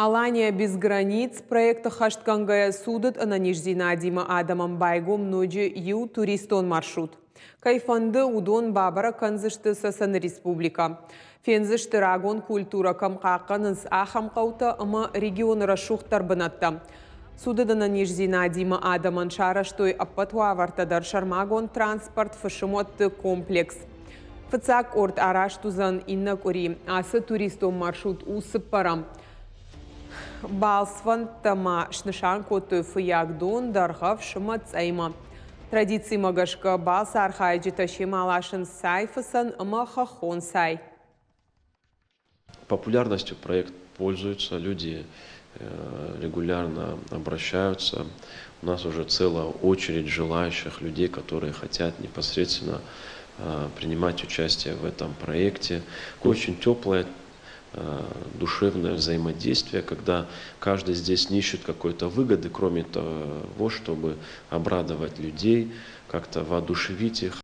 Алания без границ проект ӕххӕстгӕнгӕйӕ цудыд ӕнӕниздзинадимӕ адӕмӕн байгом ноджы иу туристон маршрут. Кӕй фӕнды, уыдон бабӕрӕг кӕндзысты Цӕцӕны республикӕ. Фендзысты рагон культурӕ кӕм хъахъхъӕнынц, ахӕм хъӕутӕ ӕмӕ регионы рӕсугъддӕр бынӕттӕ. Цудыд ӕнӕниздзинадимӕ адӕмӕн сарӕзтой ӕппӕт уавӕртӕ дӕр сӕрмагонд транспорт, фысымуӕтты комплекс. Фыццаг къорд араст уыдзӕн иннӕ къуыри. Ацы туристон маршрут у цыппӕрӕм. Балцвӕндтӕ ма снысан кодтой Фыййагдон, Дӕргъӕвс ӕмӕ Цъӕймӕ. Традицимӕ гӕсгӕ балцы архайджытӕ семӕ ласынц цайфыцӕн ӕмӕ хӕххон цай. Популярностью проект пользуются, люди регулярно обращаются. У нас уже целая очередь желающих людей, которые хотят непосредственно принимать участие в этом проекте. Очень теплое душевное взаимодействие, когда каждый здесь не ищет какой-то выгоды, кроме того, чтобы обрадовать людей, как-то воодушевить их.